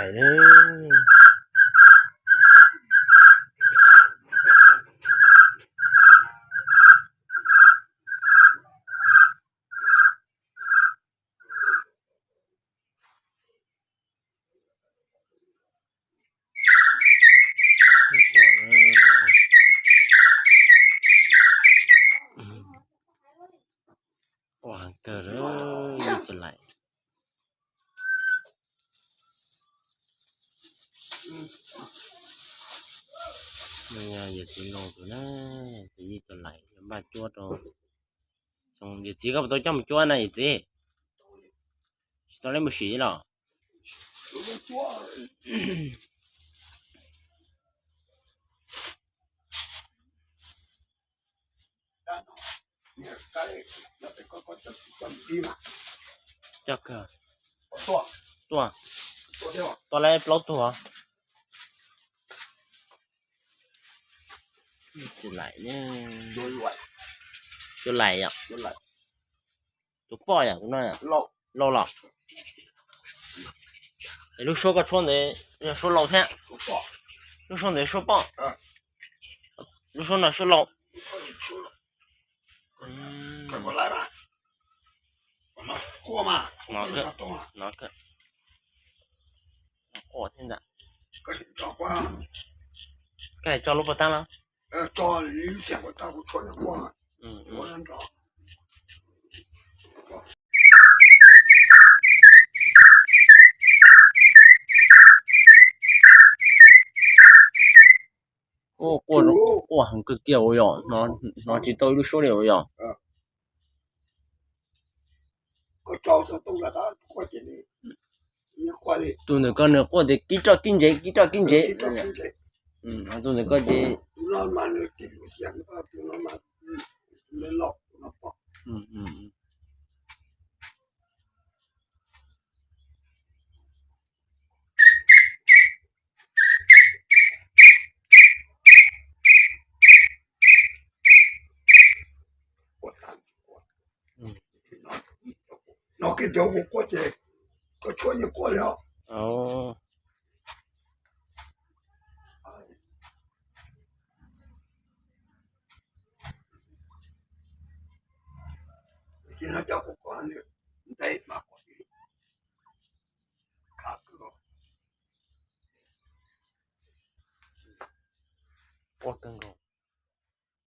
Lais. Ua heev kawg li, cov lais. Yawm txiv laus tus na, tus yij cov lais npaj cuab rau. Yawm txiv, koj puas tau coj mus cuab na yawm txiv? Tsis tau, lawv mus sim los. Coj kawg. Tuaj, tuaj lawm plaub tug os. Cov lais, cov lais yom. Tus poj yom, tus no yom. Laus los. Es lub suab koj tshuab ntawd yog suab laus thiab. Lub suab ntawd suab poj. Lub suab no suab laus. Quaj thiab ntag. Koj tso lub pov tab los? Quaj, quaj heev kawg kiag ua yog, hnov tsis tau ib lub suab li ua yog. Tus ntawm koj nws quaj tias kib roj kib ntsev, kib roj kib ntsev. Tus ntawm koj ces no kiag cov kuv quaj ces koj tshuab yeej quaj li os. Ces no cov kuv quaj ntev mas quaj kawg nkaus.